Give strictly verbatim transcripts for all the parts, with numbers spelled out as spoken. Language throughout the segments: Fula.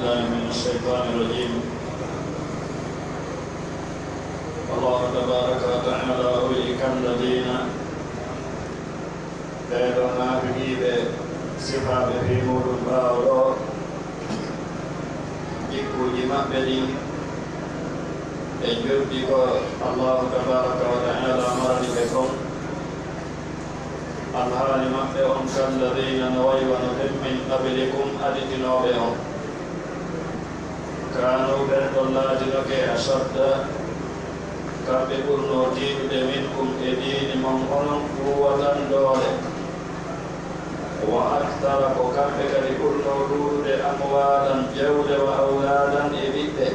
بالله من الشيطان الرجيم. الله تبارك وتعالى o wi'i, kamɓe diina ɓee ɗoo naafiqiiɓe sifaaɓe fii muuɗum ɓaawo ɗoo, jikkuuji maɓɓe ɗin e njoɓdi ko Allahu tabaaraka wa ta'aala marani ɓe kon. Alhaali maɓɓe on, kalladiina, no wayi wano ɓen, min qablikum, aditinooɓe on. Kaanu, ɓen ɗon laatinoke, ashadda, kamɓe ɓurnoo tiiɗude, minkum, e diini mon, onon, quwwatan, doole. Wa akthara, ko kamɓe kadi ɓurnoo ɗuuɗude, amwaalan, jawle, wa awlaadan, e ɓiɓɓe.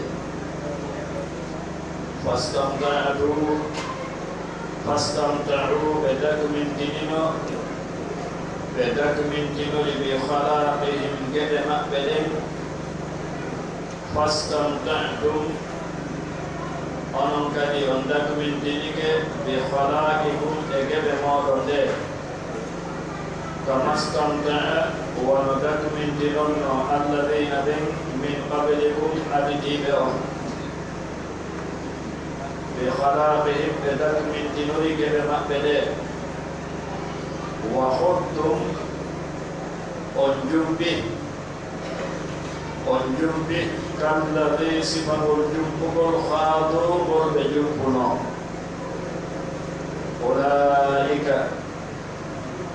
Fastamta'tu, fastamta'u, ɓe dakmintinino, ɓe dakmintinori, bi khalaqihim, geɓe maɓɓe ɗen. Fastamta'tum, onon kadi on dakmintinike, bi khalaqikum, e geɓe mooɗon ɗe. Kama stamta'a, wano dakmintinonno, alladhiina, ɓen, min qablikum, aditiiɓe on. Bi khalaqihim, ɓe dakmintinori geɓe maɓɓe ɗe. Wa khudtum, on jumpi, on jumpi, kalladhi, sifagol jumpugol, khadu, ngol ɓe jumpunoo. Ulaa'ika,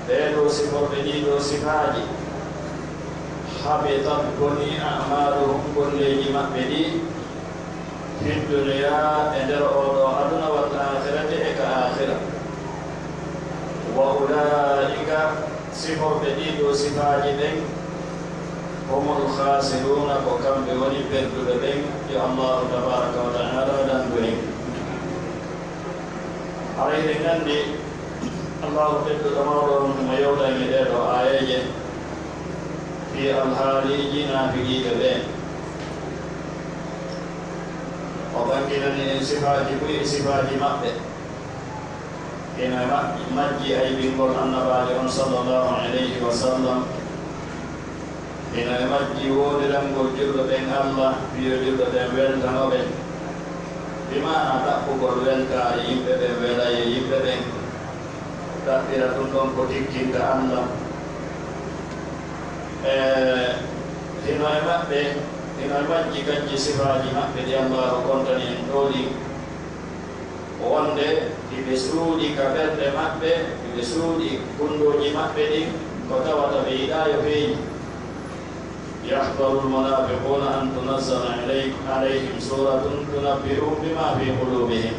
ɓee ɗoo siforɓe ɗii ɗoo sifaaji, habitat, bonii, a'maaluhum, golleeji maɓɓe ɗii, fi dunya, e nder oo ɗoo aduna, wal aakhirati, e ka aakhira. Wa ulaa'ika, siforɓe ɗii ɗoo sifaaji ɓen, humul khaasiruuna, ko kamɓe woni perduɓe ɓen, yo Allaahu tabaaraka wa ta'aala danndu en. Haray hiɗen anndi Allaahu tedduɗo mawɗo on himo yewta en e ɗee ɗoo aayeeje fii alhaaliiji naafiqiiɓe ɓen. O ɓanginani en sifaaji buy e sifaaji maɓɓe. Hino e ma-, majji aybingol Annabaajo on, sallallahu alayhi wa sallam. Hino e majji woodirangol julɓe ɓen Allah, fii yo julɓe ɓen weltano ɓe. Bi maanaa ɗaɓɓugol weltaare yimɓe ɓen, wela e yimɓe ɓen. Ɗaɓɓira ɗun ɗon ko tikkinta Allah. E, hino e maɓɓe, hino e majji kadi sifaaji maɓɓe ɗi Allaahu kontani en ɗoo ɗin. Wonde hiɓe suuɗi ka ɓerɗe maɓɓe, hiɓe suuɗi kunndooji maɓɓe ɗin, ko tawata ɓe yiɗaa yo feeñu. Yahdharul munaafiquuna an tunazzala alay-, alayhim suuratun tunabbi'uhum bimaa fii quluubihim.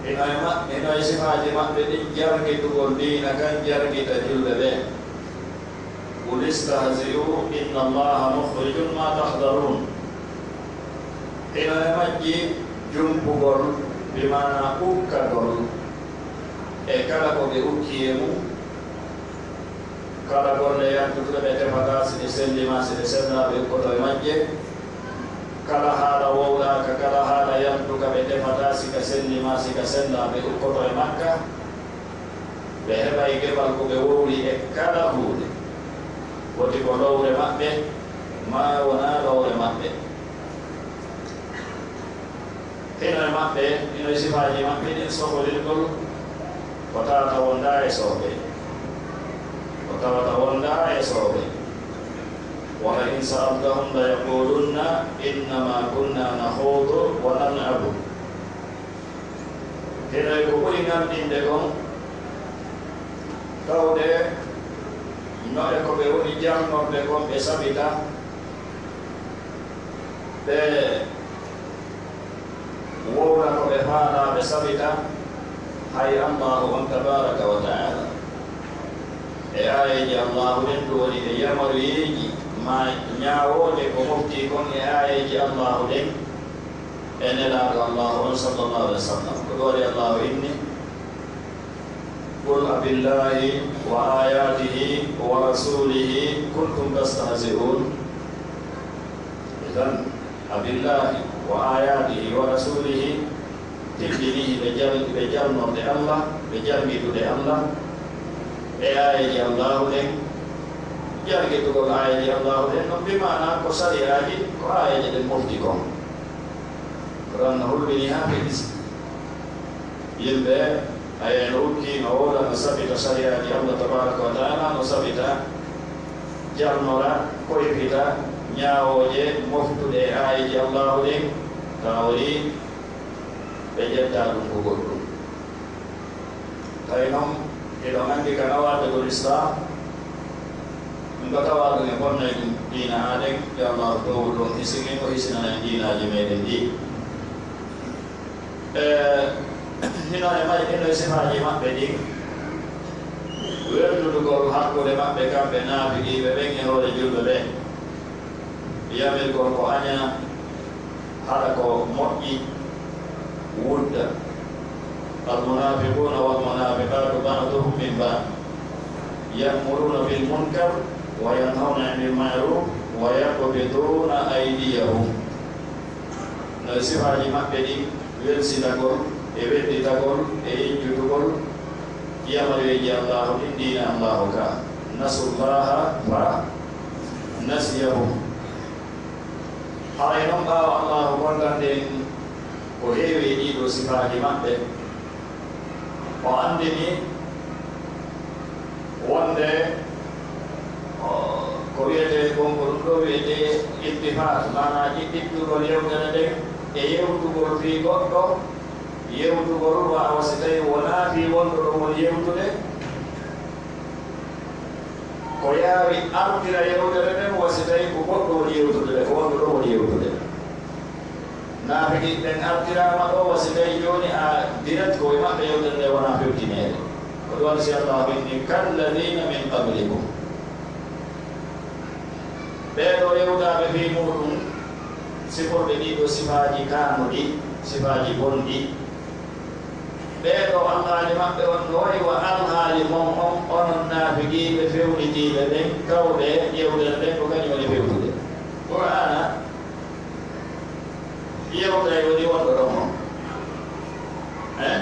Hino e ma-, hino e sifaaji maɓɓe ɗin jargitugol diina kan jargita julɓe ɓen. Qul istahzi'u inna Allaha mukhrijun ma tahdharun. Hino e majji jumpugol, bi maanaa ukkagol, e kala ko ɓe ukki e mun, kala golle yantuɗe ɓe tefata si ɗe selli maa si ɗe sellaa, ɓe ukkoto e majje. Kala haala wowlaaka, kala haala yantuka ɓe tefata si ka selli maa si ka sellaa, ɓe ukkoto e makka. Ɓe heɓay geɓal ko ɓe wowli e kala huunde, woti ko lowre maɓɓe, maa wonaa lowre maɓɓe. Hino e maɓɓe, hino e sifaaji maɓɓe ɗin sokolirgol ko tawata wondaa e soobee. Ko tawata wondaa e soobee. Wala in sa'altahum la yaqulunna innama kunna nakhudu wa nal'abu. Hino e ko ɓuri ŋarɗinde kon, tawde no e ko ɓe woni jarnorɓe kon, ɓe sabita, ɓe wowla ko ɓe faalaa, ɓe sabita, hay Allaahu on tabaaraka wa ta'aala. E aayeeje Allaahu ɗen ɗun woni e yamaruyeeji maa ñaawooje ko moftii kon e aayeeje Allaahu ɗen. E Nelaaɗo Allaahu on, sallallahu alayhi wa sallam, ko ɗun waɗi Allaahu inni: "Qul abillahi wa ayatihi wa rasulihi kuntum tastahzi'un." Idan, abillahi wa ayatihi wa rasulihi, tindini ɓe jal-, ɓe jalnorde Allah, ɓe jangitude Allah, e aayeeje Allaahu ɗen, Jalgitugol aayeeji Allaahu ɗen non, bi maana ko sariyaaji, ko aayeeje ɗen mofti kon. Qur'aan no hulɓini haa feƴƴi. Yimɓe, aya no ukki, no wooda, no sabita sariyaaji Allah tabaaraka wa taala, no sabita, jalnora, koyfita ñaawooje moftuɗe e aayeeji Allaahu ɗen, tawa woni ɓe ƴetta ɗum ko goɗɗum. Tawi noon, eɗon anndi ka nawaaɓe ko Lislaam, ɗum ko tawaa ɗum e bonnay ɗum diina aɗen, yo Allah toowu ɗum hisini, o hisinana en diinaaji meɗen ɗi. E, hino e may, hino e sifaaji maɓɓe ɗin, werdudugol hakkunde maɓɓe kamɓe naafiqiiɓe ɓen e hoore julɓe ɓen. Yamirgol ko aña, haɗa ko moƴƴi, wudda. المنافقون والمنافقات بعضهم من بعض يأمرون بالمنكر وينهون عن المعروف ويقبضون أيديهم. No e sifaaji maɓɓe ɗin, welsitagol e wedditagol e yejjutugol yamaruyeeji Allaahu ɗin, diina Allaahu ka. نسوا الله فنسيهم. Haray non, ɓaawo Allaahu gollande en ko heewi e ɗii ɗoo sifaaji maɓɓe, o anndini wonde, o, ko wiyetee kon, ko ɗum ɗoo wiyetee iltifaat, maanaa ittugol yewtere nden e yewtugol fii goɗɗo, yewtugol waawa si tawii wonaa fii wonɗo ɗon woni yewtude, ko yaawi artira yewtere nden, wa si tawii ko goɗɗo woni yewtude nde, ko wonɗo ɗon woni yewtude. Naafiqi ɓen artiraama ɗo, wa si tawii jooni a direct ko e maɓɓe yewtere nde wonaa fewtineede. Ko ɗum waɗi si Allaahu inni, كالذين من قبلكم. Ɓee ɗoo yewtaaɓe fii muuɗum, siforɓe ɗii ɗoo sifaaji kaanuɗi, sifaaji bonɗi. Ɓee ɗoo alhaali maɓɓe on no wa'i wa alhaali mon on, onon naafiqiiɓe fewnitiiɓe ɓen, kawɓe yewtere nden ko kañum woni fewtude. Qur'aana yewtay woni wonɗo ɗon on. Eh?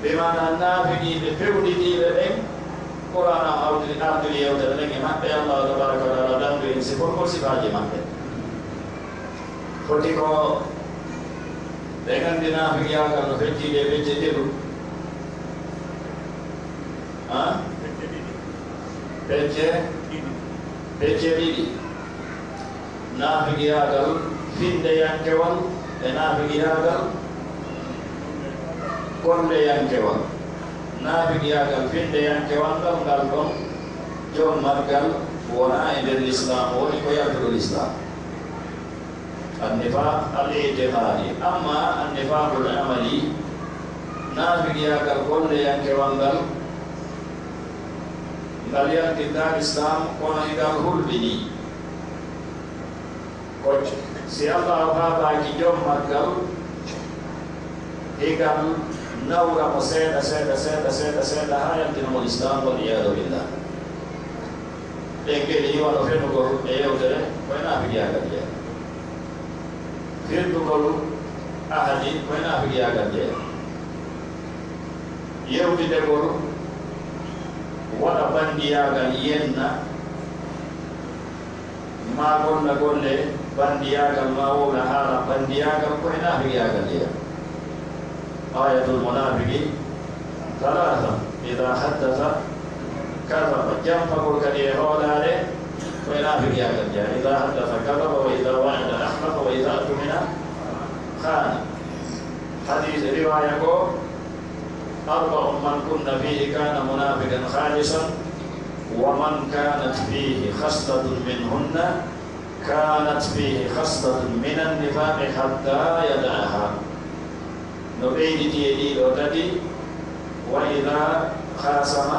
Bi maana naafiqiiɓe fewnitiiɓe ɓen, Qur'aana on artiri, artiri yewtere nden e maɓɓe, Allaahu tabaaraka wa taala dandu en siforgol sifaaji maɓɓe. Foti ko ɓe nganndi naafiqiyaagal no feccii e pecce telu. Ha? Pecce? Pecce ɗiɗi. Naafiqiyaagal finndeyankewal e naafiqiyaagal golleyankewal. Naafiqiyaagal finndeyankewal ngal, ngal ɗon, jom maggal wonaa e nder Lislaam, woni ko yaltuɗo Lislaam. Annifaq al-i'tiqadi. Amma annifaqul amali, naafiqiyaagal golleyankewal ngal, ngal yaltintaa Lislaam, kono e ngal hulɓinii. Ko si Allaahu faabaaki jom maggal, e ngal nawra mo seeɗa, seeɗa, seeɗa, seeɗa, seeɗa, haa yaltina mo Lislaam, wal iyaadu billah. Ɗen geɗe, wano fenugol e yewtere, ko e naafiqiyaagal jeyaa. Firtugol ahadi, ko e naafiqiyaagal jeyaa. Yewtidegol, waɗa banndiyaagal, yenna, maa golla golle banndiyaagal, maa wowla haala banndiyaagal, ko e naafiqiyaagal jeyaa. Ayatul munaafiqi ثلاثة: إذا حدث كذب. Jampagol kadi e hoolaare, ko e naafiqiyaagal jeyaa. إذا حدث كذب، وإذا وعد أخلف، وإذا اؤتمن خان. Hadiis riwaaya ko, أربع من كن فيه كان منافقا خالصا، ومن كانت فيه خصلة منهن كانت فيه خصلة من النفاق حتى يدعها. No ɓeyditi e ɗii ɗoo tati, وإذا خاصم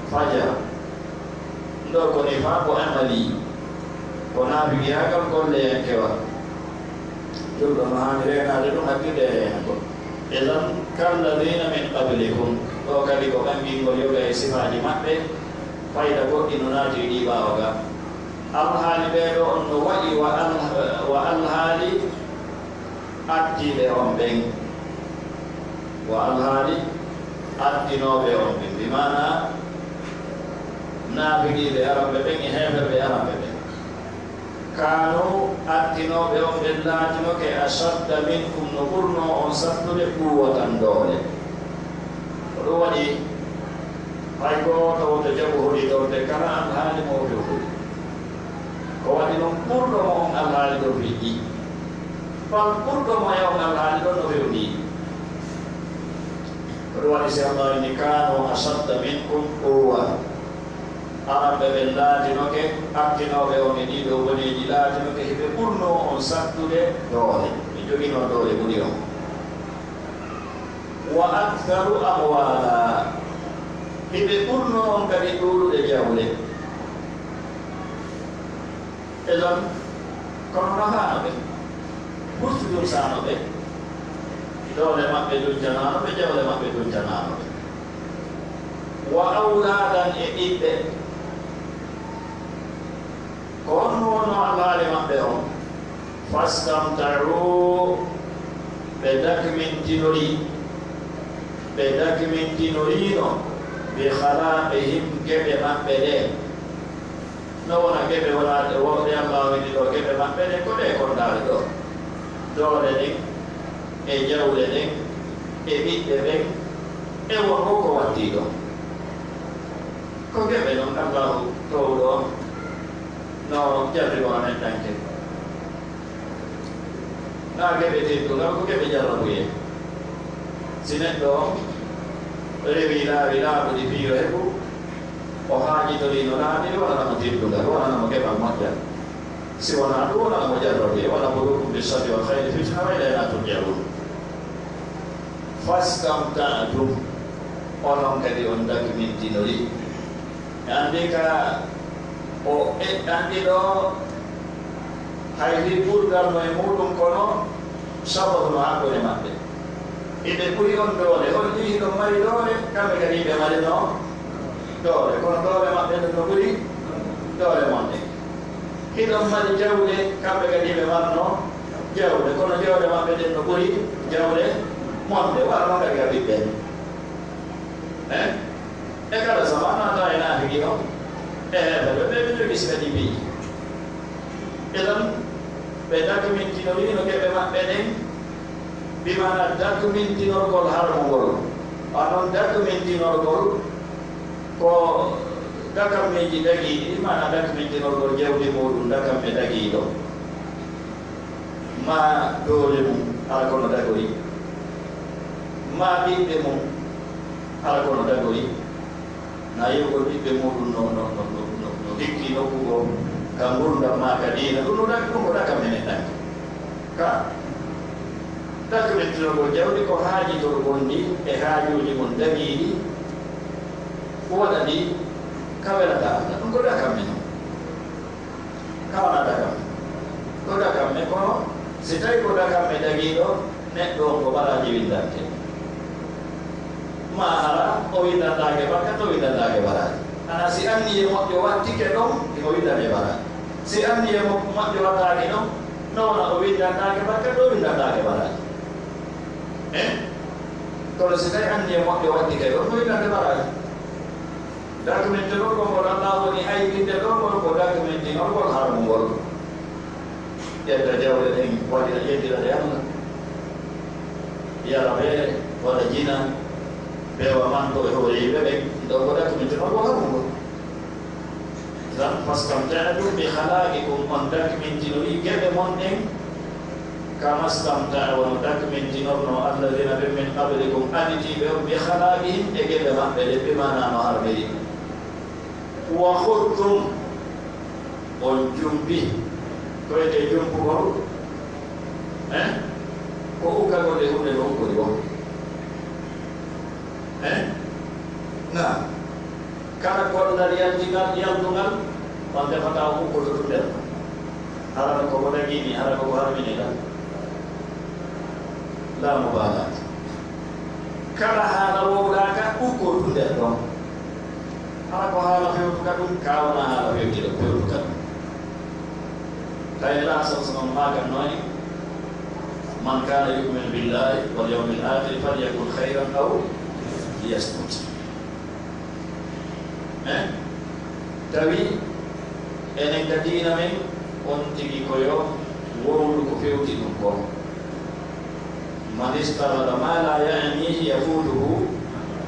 فجر. Ɗoo ko nifaaqu amali, ko naafiqiyaagal golleyankewal. Julɗo no haani reenaade ɗum, hakkilde e reenagol. إذن كالذين من قبلكم. Ɗoo kadi ko ɓangingol yoga e sifaaji maɓɓe, fayda goɗɗi no naati e ɗii ɓaawo ga. Alhaali ɓee ɗoo on no wa'i wa al-, wa alhaali artiiɓe on ɓen. Wa alhaali artinooɓe on ɓen. Bi maana, Naafiqiiɓe aranɓe ɓen e heeferɓe aranɓe ɓen. Kaanu, attinooɓe on ɓen laatinoke, ashadda minkum, no ɓurnoo on sattude, quwwatan, doole. Ko ɗum waɗi, hay gooto woto jaɓu hoɗitorde kala alhaali mo o fewtori. Ko waɗi non ɓurɗo mo on alhaali ɗon feƴƴi, bal ɓurɗo mo e on alhaali ɗon no fewndi. Ko ɗum waɗi si Allah inni, kaanu ashadda minkum quwwa. Aranɓe ɓen laatinoke, attinooɓe on e ɗii ɗoo boneeji laatinoke, hiɓe ɓurnoo on sattude doole. Ɓe joginoo doole ɓuri on. Wa aktharu amwaala. Hiɓe ɓurnoo on kadi ɗuuɗude jawle. Idan, kono nafaano ɓe, hustu dunsaano ɓe, doole maɓɓe duncanaano ɓe, jawle maɓɓe duncanaano ɓe. Wa awlaadan, e ɓiɓɓe. Ko honno wonnoo alhaali maɓɓe on? Fastamta'u, ɓe dakmintinori, ɓe dakmintinoriino, bi khalaqihim, geɓe maɓɓe ɗe. No wona geɓe wonaaɗe wo-, ɗe Allah wini ɗo, geɓe maɓɓe ɗe, ko ɗe kondaale ɗo. Doole ɗen, e jawle ɗen, e ɓiɓɓe ɓen, e won ko ko wattii ɗon. Ko geɓe non Allahu toowɗo on no jarriboo neɗɗanke. Naa geɓe teddungal ko geɓe jarrabuyee. Si neɗɗo on rewii laawi laaɓuɗi fii yo heɓu, o haajitoriino laaɓiri, waɗana mo teddungal, waɗana mo geɓal moƴƴal. Si wonaa ɗum, waɗana mo jarrabuyee, wa nabluukum bi sharri wal khayri fitna wa ilayna turja'un. Fastamta'tum, onon kadi on dakmintinori. Anndi ka o e-, anndi ɗo hay fii ɓurgal no e muuɗum, kono sababu no hakkunde maɓɓe. Iɓe ɓuri on doole, holli hiɗon mari doole, kamɓe kadi ɓe mari no doole, kono doole maɓɓe ɗum no ɓuri doole mon ɗe. Hiɗon mari jawle, kamɓe kadi ɓe marno jawle, kono jawle maɓɓe ɗen no ɓuri jawle mon ɗe, wala no kadi ka ɓiɓɓe. Eh? E kala zaman, a tawa e naafiki on, e heeferɓe ɓe, ɓe jogii sifa ɗi piiji. Idan, ɓe dakmintinoriino geɓe maɓɓe ɗen, bi maana dakmintinorgol harmungol. Wa non dakmintinorgol ko dakammeeji dagiiɗi, bi maana dakmintinorgol jawdi muuɗum dakamme dagiiɗo. Maa doole mum, hara ko no dagori. Maa ɓiɓɓe mum, hara ko no dagori. Na yi'ugol ɓiɓɓe muuɗum no, no, no, no, no, no hikki nokku goo, ka ngurndan maa ka diina, ɗum no dak-, ɗum ko dakamme neɗɗanke. Ka dakmintinogol jawdi ko haajitorgol ndi e haajuuji mum dagiiɗi, waɗa ndi ka welata Allah. Ɗum ko dakamme non. Ka wonaa dakamme. Ko dakamme, kono si tawi ko dakamme dagiiɗo, neɗɗo on ko baraaji winndante. Maa hara o winndantaake bakkat, o winndantaake baraaji. Ana si anniye moƴƴo wattike ɗon, himo winndanee baraaji. Si anniye mo-, moƴƴo wattaaki ɗon, no wona o winndantaake bakkat, o winndantaake baraaji. Eh? Kono si tawi anniye moƴƴo wattike ɗon, o winndanee baraaji. Dakmintinol ngol, ngol Allah woni aybinde ɗo, ngol ko dakmintinol ngol harmungol. Ƴetta jawle ɗen, waɗira, yeddira ɗe Allah. Yara ɓe, waɗa jina, ɓe wa manto e hoore yimɓe ɓen. Ɗo ko dakmintinol ngol harmungol. Tan, fastamta'tum bi khalaqikum, on dakmintinori geɓe mon ɗen. Kama stamta'a, wano dakmintinorno alladhina ɓen min qablikum, aditiiɓe on, bi khalaqihim, e geɓe maɓɓe ɗe, bi maana no harmiri. Wa khudtum, on jumpi. Ko wiyetee jumpugol? Eh? Ko ukkagol e huunde no ukkori won. Eh? Naam. Kala gollal yaltingal, yaltungal, on tefata o ukkoto ɗum nder. Hara ko ko dagini, hara ko ko harmini tan. La mubalat. Kala haala wowlaaka, ukko ɗum nder ɗon. Hara ko haala fewtuka ɗum, ka wona haala fewtuka, fewtuka ɗum. Tawi la sa sallam maakan nooni, man kana yu'minu billahi wal yawmil akhir falyakul khayran aw liyasmut. Eh? Tawi enen ka diina men, on tigi ko yo wowlu ko fewti ɗum kon. Man istaghala ma la ya'nihi yafutuhu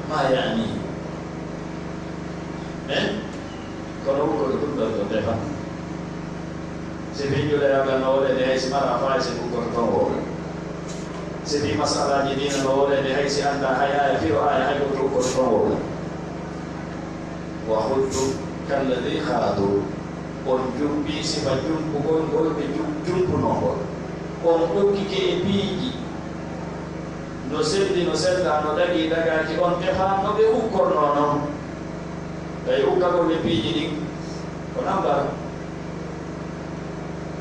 ma ya'nihi. Eh? Kono wukkoto ɗum ɗon ko tefa. Si fii juuleyaagal no wole de, hay si mara faay si wukkoto ton wowla. Si fii masalaaji diina no wole de, hay si annda hay aya firo aya hay goto wukkoto ton wowla. Wa khudtum kalladhi khadu. On jumpi sifa jumpugol ngol ɓe jum-, jumpunoo ngol. On ukkike e piiji no selli, no selta, no dagii dagaaki, on tefa no ɓe ukkornoo non. Tawi ukkagol e piiji ɗin ko nambara.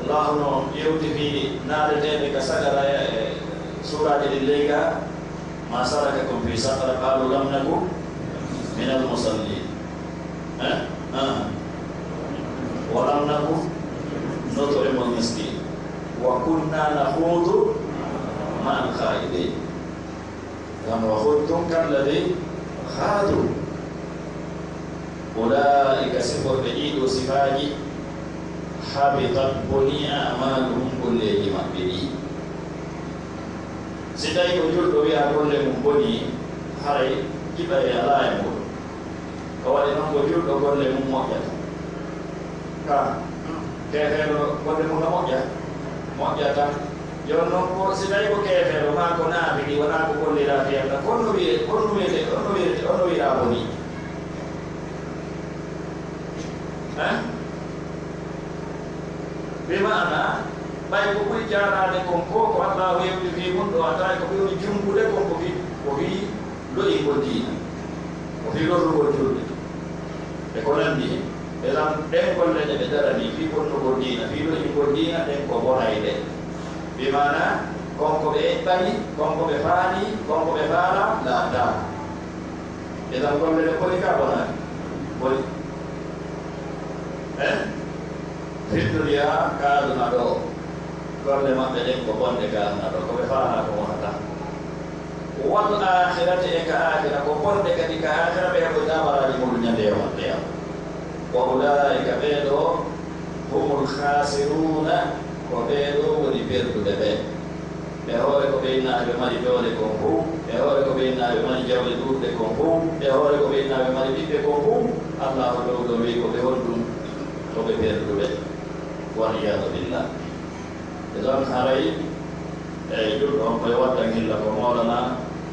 Allahu no yewti fii naadeteeɓe ka sagara e suuraaji ɗin ley ga. Ma salakakum fi saqar? Qalu lam naku minal musallin. Eh? Ah. Wa lam naku nut'imul miskin. Wa kunna nakhudu ma'al khaidin. Tan wa khudtum kalladhi khadu. Ulaa'ika, siforɓe ɗii ɗoo sifaaji, habitat, bonii, a'maaluhum, golleeji maɓɓe ɗii. Si tawii ko julɗo wi'a golle mum bonii, haray jiɓay alaa e muuɗum. Ko waɗi non ko julɗo golle mum moƴƴata. Ka keefeero golle mum no moƴƴa? Moƴƴata. Jooni non ko si tawii ko keefeero maa ko naafiki, wonaa ko golliraa fiyata, kono wi'e, kono wi'ete, kono wi'ete, kono wi'aa bonii. Eh? Bi maana, ɓay ko ɓuri jaaraade kon ko, ko Allaahu yewti fii mun ɗoo, a tawi ko ɓuri jumbude kon ko fii, ko fii lo'ingol diina, ko fii lorrugol julde, e ko nanndi hen. E lan ɗen golle ɗe ɓe daranii fii bonnugol diina, fii lo'ingol diina, ɗen ko bonayɗe. Bi maana, kon ko ɓe eɓɓani, kon ko ɓe faani, kon ko ɓe faala, laataa. Idan golle ɗe boni ka bonaani? Boni. Eh? Fii duniyaa ka aduna ɗoo, golle maɓɓe ɗen ko bonɗe ka aduna ɗoo, ko ɓe faanaa ko wonata. Wal aakhirati, e ka aakhira, ko bonɗe kadi ka aakhira, ɓe heɓoytaa baraaji muɗum ñande yawmal qiyaama. Wa ulaa'ika, ɓee ɗoo, humul khaasiruuna, ko ɓee ɗoo woni perduɓe ɓen. E hoore ko ɓe innaaɓe ɓe mari doole kon fow, e hoore ko ɓe innaaɓe ɓe mari jawle ɗuuɗɗe kon fow, e hoore ko ɓe innaaɓe ɓe mari ɓiɓɓe kon fow, Allaahu Dow ɗoo wi'i ko ɓe honɗum? Ko ɓe perduɓe. Wal iyaadu billah. E ɗon haray, e julɗo on koye waddan hilla ko moolana,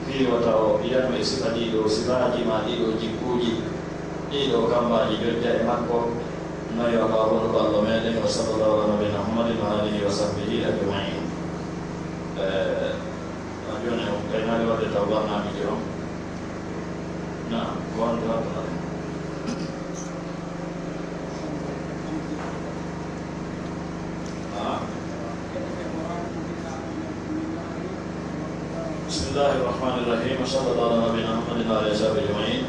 fii wata o yanu e sifa ɗii ɗoo sifaaji maa ɗii ɗoo jikkuuji, ɗii ɗoo kambaaji jojja e makko. No yo Allah wonu ballo meɗen, wa sallallahu ala nabiyina Muhammadin wa alihi wa sahbihi ajma'in. Eh, no jooni o kaynaali wadde taw barnaamiji on. Na, ko wonde waɗde waɗde. Ah. Bismillahi rahmani rahim. Wa sallallahu ala nabiyina Muhammadin wa alihi wa sahbihi ajma'in.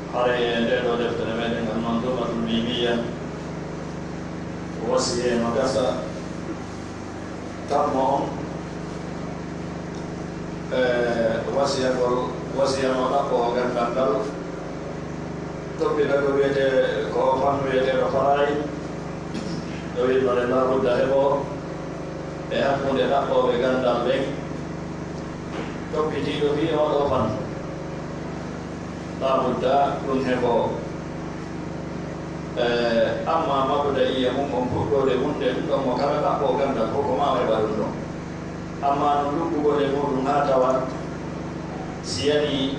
Hare e ndee ɗoo deftere meɗen Al-Manzumatul Mimiyya, wasiye no gasa tammo on, e wasiyagol, wasiyano ɗaɓɓo o ganndal ngal, toppitagol wiyetee ko o fannu wiyeteeɗo faraay, ɗo winnore laabudda heɓo e hakkunde ɗaɓɓooɓe ganndal ɓen, toppitiiɗo fii oo ɗoo fannu. Laabudda ɗum heɓoo. Eh, amma mabda'iyya mum on, fuɗɗoode mum nde, ɗum ɗon mo kala ɗaɓɓo ganndal fof ko ma o heɓa ɗum ɗon. Amma no luggugol e muɗum haa tawa si yanii,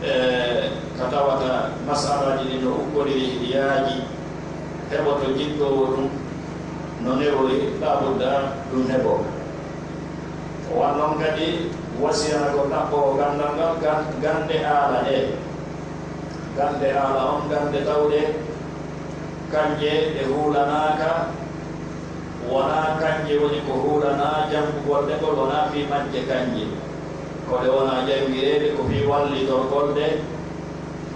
eh, ka tawata masalaaji ɗin no ukkodiri, hiɗi yaaji, heɓoto jippoowo ɗum no newori, laabudda ɗum heɓoo. Ko wan non kadi wasiyana ko ɗaɓɓoowo ganndal ngal, gan-, gannde aala ɗee. Gannde aala on, gannde tawɗe, kanje ɗe huulanaaka, wonaa kanje woni ko huulanaa janngugol ɗe ngol, wonaa fii majje kanje. Ko ɗe wonaa janngireede, ko fii wallitorgol ɗe,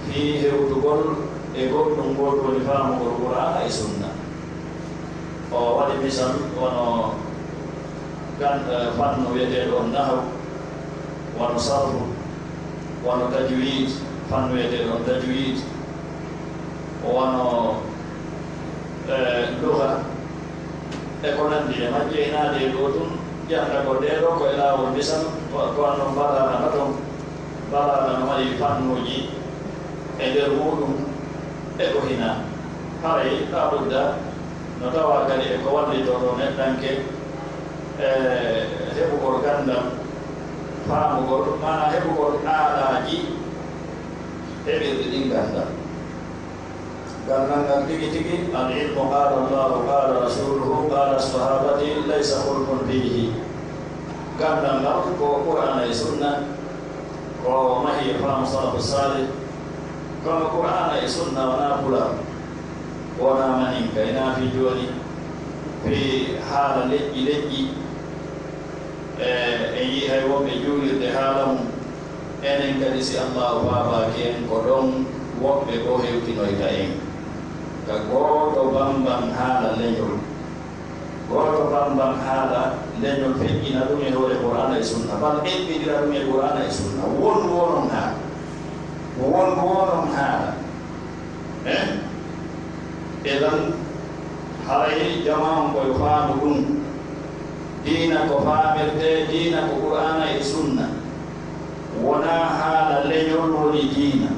fii hewtugol e goɗɗum ngol woni faamugol Qur'aana e Sunna. O waɗi misal wano gan-, eh, fannu wiyeteeɗo on nahwu, wano sarfu, wano tajwid, fannu wiyeteeɗo on tajwid. Wano, e, luga, e ko nanndi e majje, inaade e ɗo tun, ƴamta ko ɗee ɗoo ko e laawol misal, ko, ko wano balaaga no ton, balaaga no mari fannuuji e nder muuɗum, e ko hinaa. Haray, laa budda, no tawaa kadi e ko wallitotoo neɗɗanke, e, heɓugol ganndal, faamugol, maanaa heɓugol aalaaji heɓirɗi ɗin ganndal. Ganndal ngal tigi tigi, al ilmu qala Allahu qala rasuluhu qala sahabati laysa khulfun fihi. Ganndal ngal ko Qur'aana e Sunna, ko mahi e faamu salafu saalih. Kono Qur'aana e Sunna wonaa pular, wonaa maninka, inaa fii jooni, fii haala leƴƴi leƴƴi. E, en yi'i hay wonɓe juulirde haala mum. Enen kadi, si Allaahu faabaaki en, ko ɗon woɓɓe goo hewtinoyta en. Ka gooto bamban haala leñol. Gooto bamban haala leñol, feƴƴina ɗum e hoore Qur'aana e Sunna. Bal eɓɓindira ɗum e Qur'aana e Sunna. Wondu wonon haala. Wondu wonon haala. Eh? Idan, haray jamaa on ko yo faandu ɗum. Diina ko faamirtee, diina ko Qur'aana e Sunna. Wonaa haala leñol woni diina.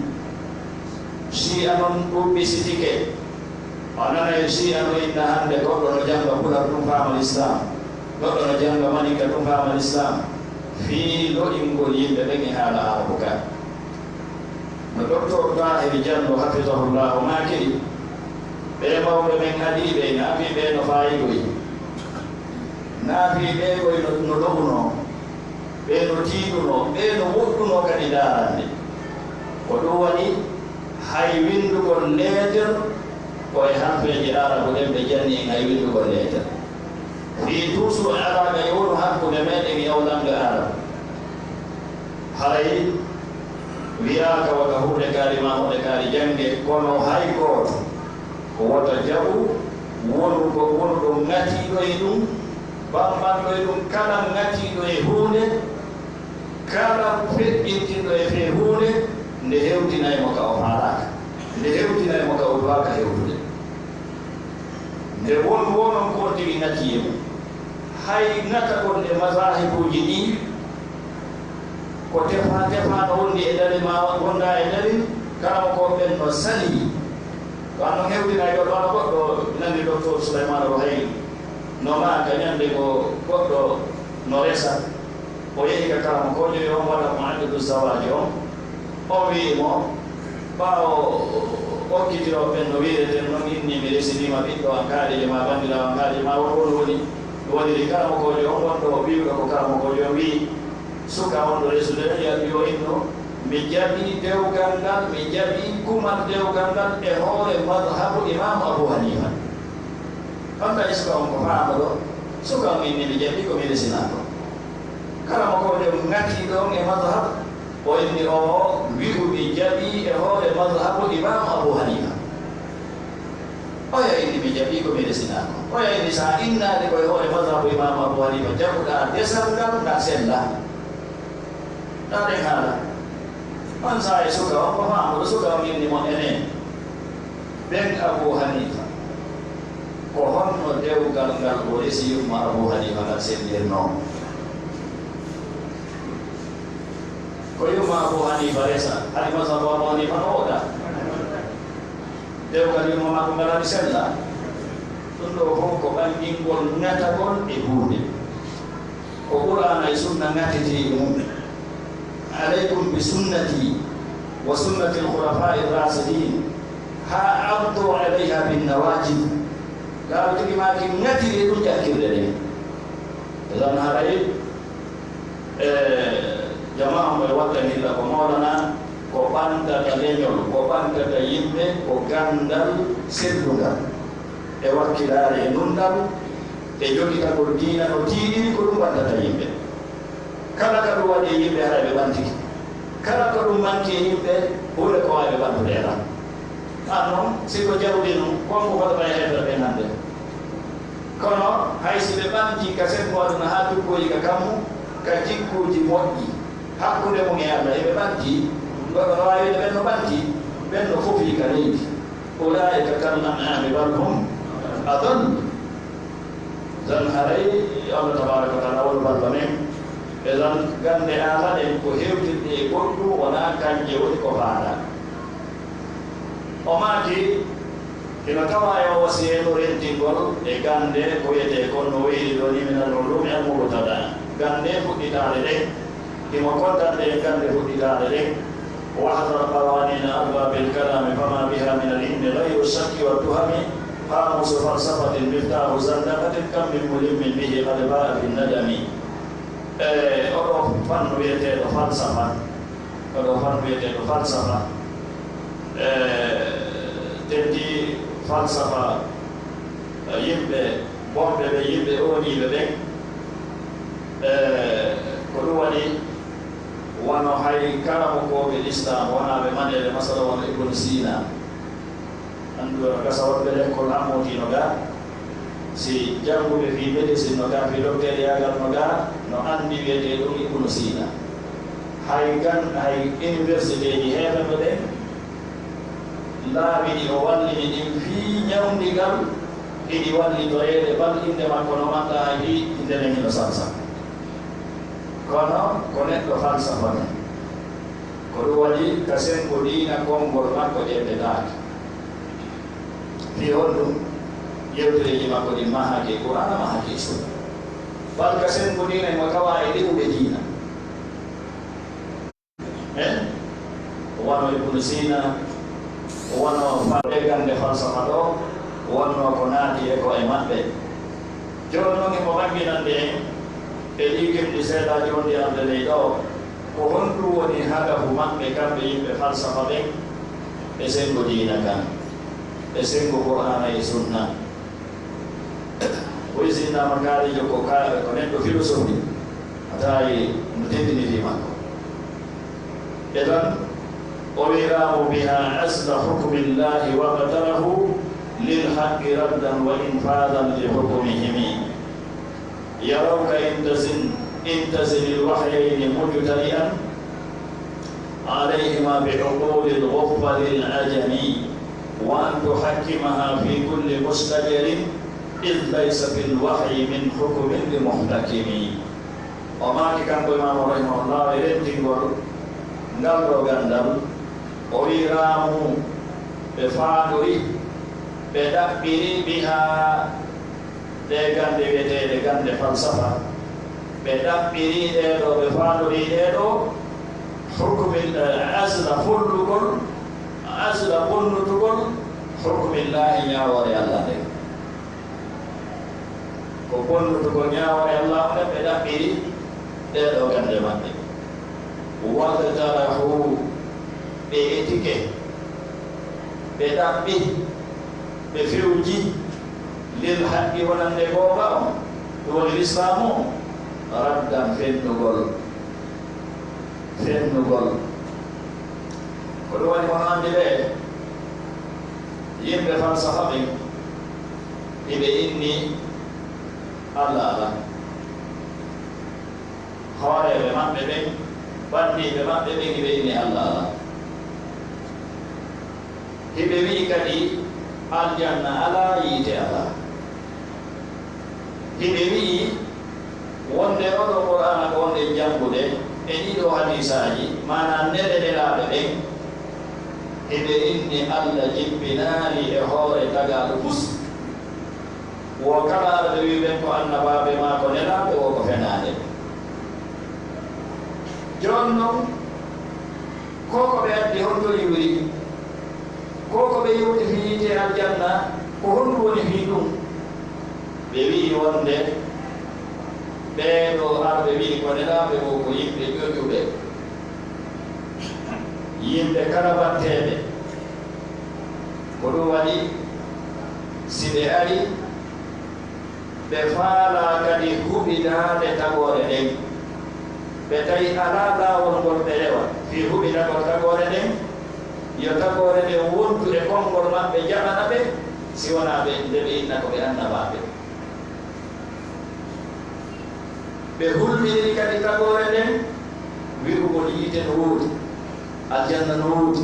Shi'a non ɗuɓɓisitike. A nanay Shi'a no inna hannde goɗɗo no jannga pular ɗum faama Lislaam. Goɗɗo no jannga maninka ɗum faama Lislaam. Fii lo'ingol yimɓe ɓen e haala Arabu ka. No Doktor Tahir Jallo, hafidahullahu, maakiri, ɓee mawɓe men adiiɓe, naafii ɓee no faayiɗoyi, naafii ɓee koy no, no lo'unoo, ɓee no tiiɗunoo, ɓee no woɗɗunoo kadi daarande. Ko ɗum waɗi hay winndugol leeter ko e halfeeji Arabu ɗen ɓe janni en, hay winndugol leeter. Fii toujours alaaga e wonu hakkunde meɗen e oo lannga Arabu. Haray wiyaaka wata huunde kaari maa huunde kaari jannge, kono hay gooto wota jaɓu wonugo, wonuɗo ŋatiiɗo e ɗum, bambanɗo e ɗum, kala ŋatiiɗo e huunde, kala feƴƴintinɗo e fee huunde, nde hewtinay mo ka o faalaaka, nde hewtinay mo ka o duwaaka hewtude. Nde won, wonon ko on tigi ŋatii e mum. Hay ŋatagol e mazaahibuuji ɗii, ko tefa, tefa no wondi e dali ma wonda e dali, karamokooɓe ɓen no salii. Ko an non hewtinay ɗo, ɗo goɗɗo nani Doktor Souleymane Rohayli no maaka ñande ko goɗɗo no resa. O yehi ka karamokoojo, yo on waɗa mo addadu zawaaji on. On wi'i mo, ɓaawo okkitirooɓe ɓen no wi'ireten non, inni mi resiniima ɓiɗɗo an, kaalijo ma, banndiraawo an, kaalijo ma, won woni woni, woniri karamokoojo on, wonɗo o wi'uɗo ko karamokoojo on wi'i, suka on ɗo resude, yo, yo innu, mi jaɓi dewgal ngal, mi jaɓi kumal dewgal ngal e hoore mazhabu Imaamu Abu Haniifa. On tawi suka on ko faamuɗo, suka on inni mi jaɓi ko mi resinaa ko. Karamokoojo ŋatii ɗon e mazhab, o inni o wi'u mi jaɓi e hoore mazhabu Imaamu Abu Haniifa. Oya inni mi jaɓi ko mi resinaa ko. Oya inni sa innaade ko e hoore mazhabu Imaamu Abu Haniifa, jaɓuɗaa desal ngal, ngal sella. Ɗa ɗen haala. On saa'i suka on ko faamuɗo, suka on inni mo enen. Ɓen Abu Haniifa, ko honno dewgal ngal o resi yumma Abu Haniifa ngal sellirnoo? Ko yumma Abu Haniifa resa, hari mazhabu Abu Haniifa no woɗɗa? Dewgal yumma makko ngal hari sella? Ɗum ɗoo fof ko ɓangingol ŋatagol e huunde. Ko Qur'aana e Sunna ŋatetee e mum. Alaykum bi sunnati wa sunnati al-khulafaa'i ar-raashidiin. Haa addu alayha bin nawaajid. Laawol tigi maaki ŋatiri e ɗum jakkirɗe ɗen. Idan haray, e, jamaa mo e watta hilla ko Mawlana, ko ɓantata leñol, ko ɓantata yimɓe, ko ganndal seddungal. E wakkilaare e nunɗal, e jogitagol diina no tiiɗiri, ko ɗum ɓantata yimɓe. Kala ka ɗum waɗi e yimɓe, haray ɓe ɓantike. Kala ko ɗum manki e yimɓe, huunde ko waawi ɓe ɓantude e ɗam. An non, si ko jawdi non, kon ko fotata e heeferɓe ɓen hannde. Kono hay si ɓe ɓantii ka sembo aduna haa tuggooji ka kammu, ka jikkuuji moƴƴi hakkunde mum e Allah, eɓe ɓantii. Goɗɗo no waawi wi'ude ɓen no ɓantii, ɓen no fofii ka leydi. أولئك كالأنعام بل هم أضل. Zan haray Allah tabaaraka wa taala won balla men. E zan gannde aala ɗen ko hewtinde e goɗɗum wonaa kanje woni ko faada. O maaki, hino tawa e o wasiyee ɗo rentingol e gannde ko wiyetee kon no wayri ɗoo ni من العلوم المبتدأة. Gannde fuɗɗitaale ɗen, himo koddande en gannde fuɗɗitaale ɗen. واحذر قوانين أرباب الكلام فما بها من العلم غير الشك والتهم. قاموس فلسفة مفتاح زندقة كم من ملم به قد باء في الندم. E oɗo fannu wiyeteeɗo falsafa, oɗo fannu wiyeteeɗo falsafa, e teddii falsafa, e yimɓe bonɓe ɓe, yimɓe ooniiɓe ɓen, e ko ɗum waɗi wano hay karamokooɓe Lislaam wonaaɓe maneede, masala wano Ibn Sina, annduɓe no gasa wonɓe lekkol ammotiino ga, si jannguɓe fii médecine no ga, fii dokteeriyaagal no ga, no anndi wiyetee ɗum Ibnu Sina. Hay gan, hay universitéeji heeferɓe ɓen, laabi ɗi o wallini ɗin fii ñawndigal, hiɗi wallitoreede, bal innde makko no manta hay fii innde nden hino sansa. Kono ko neɗɗo falsafa non. Ko ɗum waɗi ka senngo diina konngol makko ƴelletaake. Fii honɗum? Yewtereeji makko ɗin mahaaki e Qur'aana, mahaaki e Sunna. Bal ka senngo diina himo tawaa e ɗiɗuɓe diina. Eh? Wano Ibnu Sina, wano fa-, ɓe gannde falsafa ɗoo, wonno ko naati e ko e maɓɓe. Jooni non, himo ɓanginande en e ɗii gimɗi seeɗaaji wonɗi arde ley ɗoo, ko honɗum woni hadafu maɓɓe, kamɓe yimɓe falsafa ɓen, e senngo diina kan, e senngo Qur'aana e Sunna? O wisinnaama kaalijo ko ka-, ko neɗɗo filosofi, a tawi no teddini fii makko. Idan, o wi'iraamo بها عزل حكم الله واقترحوا للحق ردا وإنفاذا لحكمهم. يروك إن تزن، إن تزن الوحيين مجترئا عليهما بعقول الغفل العجم، وأن تحكمها في كل مستجر، إذ ليس في الوحي من حكم بمحتكم. O maaki kanko Imaamu rahimahullah e rentingol ngal ɗoo ganndal, o wi'iraamo ɓe faandori, ɓe ɗaɓɓiri بها ɗee gannde wiyeteeɗe gannde falsafa, ɓe ɗaɓɓirii ɗee ɗoo, ɓe faandorii ɗee ɗoo, حكم، eh, عزل follugol, عزل bonnutugol, حكم الله ñaawoore Alla nden. Ko bonnutugol ñaawoore Alla nden ɓe ɗaɓɓiri ɗee ɗoo gannde maɓɓe. واقترحوا، ɓe etike, ɓe ɗaɓɓi, ɓe fewji, للحق wonande goonga on, ɗum woni Lislaamu on, ردا fennugol, fennugol. Ko ɗum waɗi hono anndi ɓe yimɓe falsafa ɓen, hiɓe inni Alla alaa. Hooreeɓe maɓɓe ɓen, bandiiɓe maɓɓe ɓen, hiɓe inni Alla alaa. Hiɓe wi'i kadi aljanna alaa, yiite alaa. Hiɓe wi'i wonde oo ɗoo Qur'aana ko wonde janngude e ɗii ɗoo hadiisaaji, maanaa nele nelaaɓe ɓen, hiɓe inni Alla jippinaali e hoore tagaaɗo fus. Wo kala arɓe wi'i ɓen ko annabaaɓe maa ko nelaaɓe, wo ko fenaande. Jooni non, ko ko ɓe addi, honto iwri? Ko ko ɓe yewti fii yiite aljanna, ko honɗum woni fii ɗum? Ɓe wi'i wonde ɓee ɗoo arɓe wi'i ko nelaaɓe, wo ko yimɓe ƴoƴuɓe, yimɓe karabatteeɓe. Ko ɗum waɗi, si ɓe ari, ɓe faalaa kadi huɓinaade tagoore nden. Ɓe tawi alaa laawol ngol ɓe rewa fii huɓinagol tagoore nden, yo tagoore nden wontu e konngol maɓɓe, jaɓana ɓe, si wonaa ɓe, nde ɓe inna ko ɓe annabaaɓe. Ɓe hulɓiniri kadi tagoore nden, wi'ugol yiite no woodi, aljanna no woodi.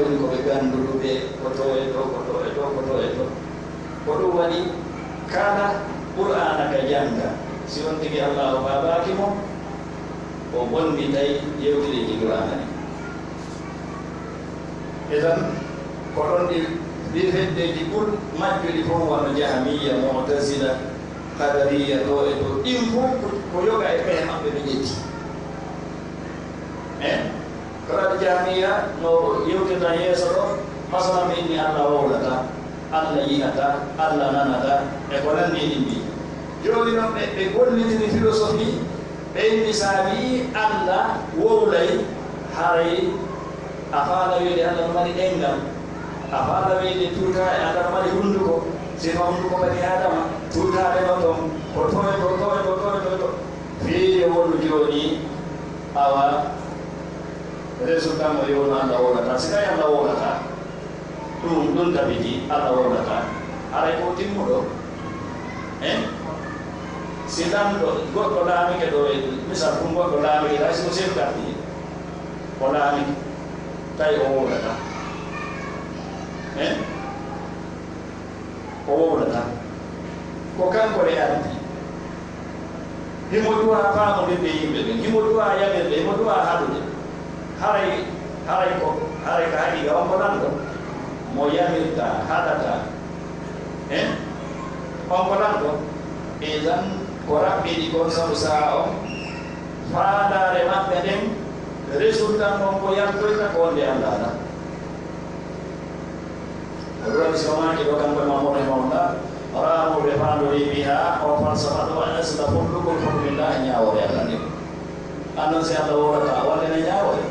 woni ko ɓe gannduɗuɓe, ko to e to, ko to e to, ko to e to. Ko ɗum waɗi kala Qur'aana ka jannga, si on tigi Allaahu faabaaki mo, o bonnitay yewtireeji Qur'aana ɗin. Idan, ko ɗon ɗi, ɗi feddeeji ɓur majjuɗi fof wano Jahmiya, Mu'tazila, Qadariya, ɗo e ɗo. Ɗin fof ko, ko yoga e ɓe maɓɓe ɓe ƴetti. Eh? Kala Jahmiya no yewtirta yeeso ɗo, masalan ɓe inni Allah wowlata, Allah yi'ata, Allah nanata, e ko nanndi e ɗin mbii. Jooni noon ɓe, ɓe gollitini philosophie, ɓe inni so a wi'i Allah wowlay, haray a faala wi'de Allah no mari ɗemngal, a faala wi'de tuuta e Allah no mari hunnduko, sifa hunnduko bani Aadama, tuutaade no toon, ko toon, ko toon, ko toon, ko toon. Fii yo wonu jooni, awa, résultat mo yo wonu Allah wowlata. Si tawi Allah wowlata, ɗum, ɗum tabiti, Allah wowlata. Haray ko timmuɗo. Eh? Si lanɗo, goɗɗo laamike ɗo e, misal ɗum goɗɗo laamike, hay si ko chef quartier, o laamike, tawi o wowlata. Eh? O wowlata. Ko kanko e ardi. Himo duwaa faamondirde yimɓe ɓen. Himo duwaa yamirde, himo duwaa haɗude. Haray, haray ko, haray ka haqiiqa on ko lanɗo. Mo yamirta, haɗata. Eh? On ko lanɗo. Idan ko raɓɓiɗi kon sabu sahaa on. Faandaare maɓɓe nden, résultat on ko yaltoyta ko wonde Allah alaa. Ko ɗum waɗi si o maaki ɗo kanko Imaamu rahimahullah, raamu ɓe faandorii biha, o falsafa ɗo, an asla hulluku hukmillah, ñaawoore Allah nde. Annon si Allah wowlata, wonde ne ñaawoore.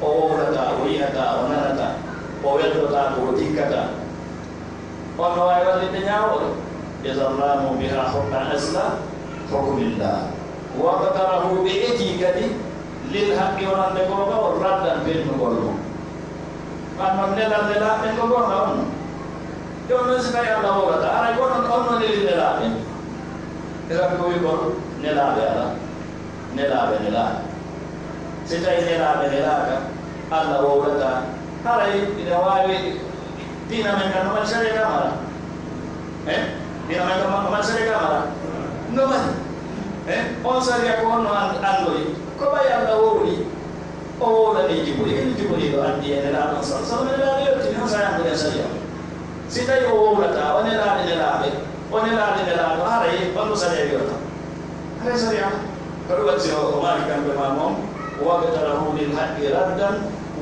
O wowlata, o yi'ata, o nanata, o weltotaako, o tikkata. On no waawi wallitde ñaawooɗo. Idan raamu biha hukma asla hukmillah. Waqtarahu ɓe etii kadi lil haqqi wonande goonga on raddan bennugol mo. An noon nelal nelaaɓe ɓen ko goonga on. Jooni noon si tawi Allah wowlata, haray ko onon on no neli nelaaɓe. Idan ko wi'ugol nelaaɓe alaa. Nelaaɓe nelaaɓe. Si tawi nelaaɓe nelaaka, Allah wowlata. Haray ina waawi diina men kan no mari sariya ka mara. Eh? Diina men kan no mari sariya ka mara. No mari. Eh? On sariya ko honno an-, anndori? Ko ɓay Allah wowli. O wowlani Jibril, Jibril o addi e Nelaaɗo on, sal-, sal-, Nelaaɗo yewtini, on saa'i annduɗen sariya. Si tawi o wowlata, o nelaani nelaaɓe, o nelaani nelaaɗo, haray honno sariya wiyata? Haray sariya, ko ɗum waɗi si o, o maaki kanko e maa moom, waqtarahu lil haqqi raddan,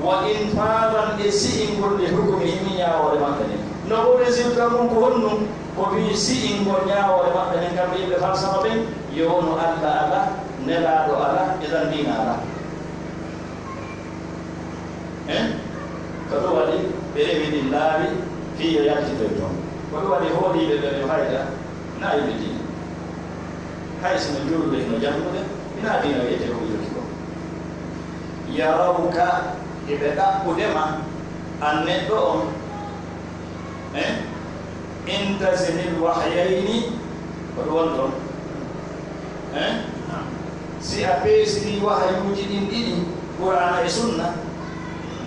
wa infadan e si'ingol li hukmihim ñaawoore maɓɓe nden. No o résultat mum ko honɗum? Ko fii si'ingol ñaawoore maɓɓe nden, kamɓe yimɓe falsafa ɓen, yo wonu Alla alaa, nelaaɗo alaa, e tan diina alaa. Hein? Ko ɗum waɗi ɓe rewi ɗin laawi fii yo yaltitoy toon. Ko ɗum waɗi hooliiɓe ɓen yo hayda, na yimɓe diina. Hay si no juulude, hino janngude, hinaa diina wiyetee ko ɓe jokki kon. Yarawka, hiɓe ɗaɓɓude ma, an neɗɗo on. Eh? Intazinil wahyayni, ko ɗum woni ɗon. Eh? Si a peesirii wahayuuji ɗin ɗiɗi, Qur'aana e Sunna,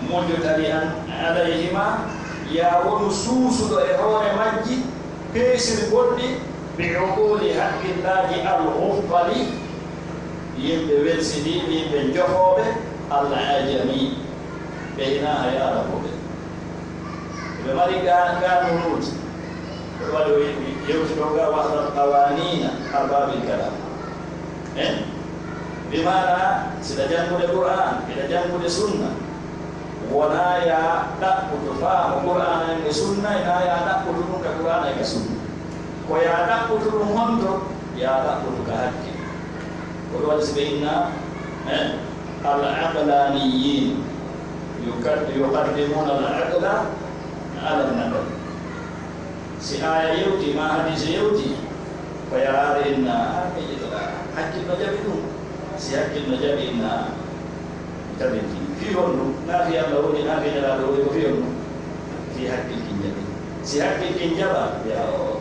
mujtari'an alayhima, yaa wonu suusuɗo e hoore majji, Peesirgol ɗi bi uquli haqqillaahi al-ghuffali, yimɓe welsindiiɓe, yimɓe jofooɓe Allah ajami, ɓe hinaa hay Arabuɓe. Ɓe mari ga-, gaanunuuji. Ko waɗi o yewti ɗo ga wahdat qawanina arbabil kalam. Eh? Bi maana, siɗa janngude Qur'an, hiɗa janngude sunna, wonaa ya ɗaɓɓutu faamu Qur'ana en e sunna, ina ya ɗaɓɓutu ɗum ka Qur'ana e ka sunna. Ko ya ɗaɓɓutu ɗum honto? Ya ɗaɓɓutu ka hakke. Ko ɗum waɗi si ɓe inna, eh, al aqlaniyin, yuqad-, yuqaddimuna al aqla ala an naql. Si aaya yewti, ma hadiise yewti, ko yaare inna, a miijitoɗa, hakkil no jaɓi ɗum. Si hakkil no jaɓi inna, mi tabinti. Fii honɗum? Na fii Allah woni, na fii Nelaaɗo woni, ko fii honɗum? Fii hakkil kin jaɓi. Si hakkil kin jaɓa, ya o.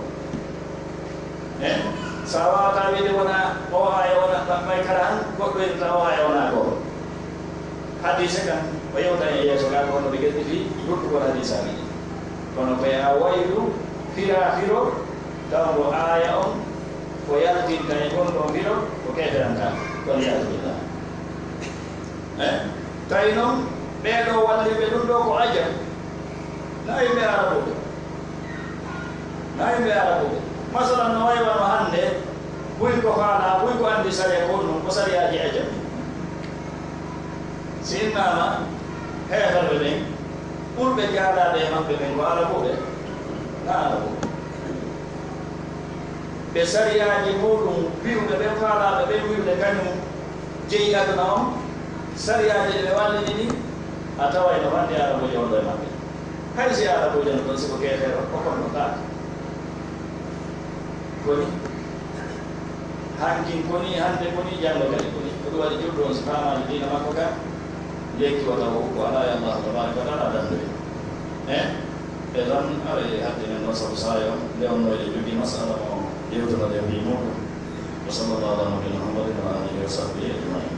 Eh? Sa wata wiide wona o aaya wona, ɓay kala han goɗɗo yewta o aaya wona goo. Hadiise kan, o yewta e yeeso ngal, ko hono ɓe geɗɗiti ruttugol hadiisaaji ɗi. Kono ko ya waylu fira firo, taw mbo aaya on, ko yaltinta e ngon ɗon firo, ko keferanta, kono yaltinta. Eh? Tawi noon, ɓee ɗoo wallirɓe ɗum ɗoo ko ajam. Na yimɓe Arabuɓe. Na yimɓe Arabuɓe. Masalan, no wayi wano hannde, buy ko faala, buy ko anndi sariya ko ɗum, ko sariyaaji ajam. Si innama heeferɓe ɓen, ɓurɓe jaalaade e maɓɓe ɓen ko Arabuɓe, na Arabuɓe. Ɓe sariyaaji muɗum wi'uɓe ɓen, faalaaɓe ɓen wi'ude kañum jeyi aduna on, sariyaaji ɗi ɓe wallini ɗin, a taway no wonde Arabuujo on ɗo e maɓɓe. Hay si Arabuujo no ɗon, si ko keefeero, o kon no taata. Koni, hankin koni, hannde koni, janngo kadi koni. Ko ɗum waɗi julɗo on, si faamaali diina makko kan, lekki wata o hukko alaa e Allah tabaraka wa taala danndoye. Eh? E tan, aray hadde men ɗon sabu saayo on, nde on noyde jogii masala mo yewtunoɗen fii muuɗum. Wa sallallahu ala nabiyina Muhammadin wa alihi wa sahbihi ajmain.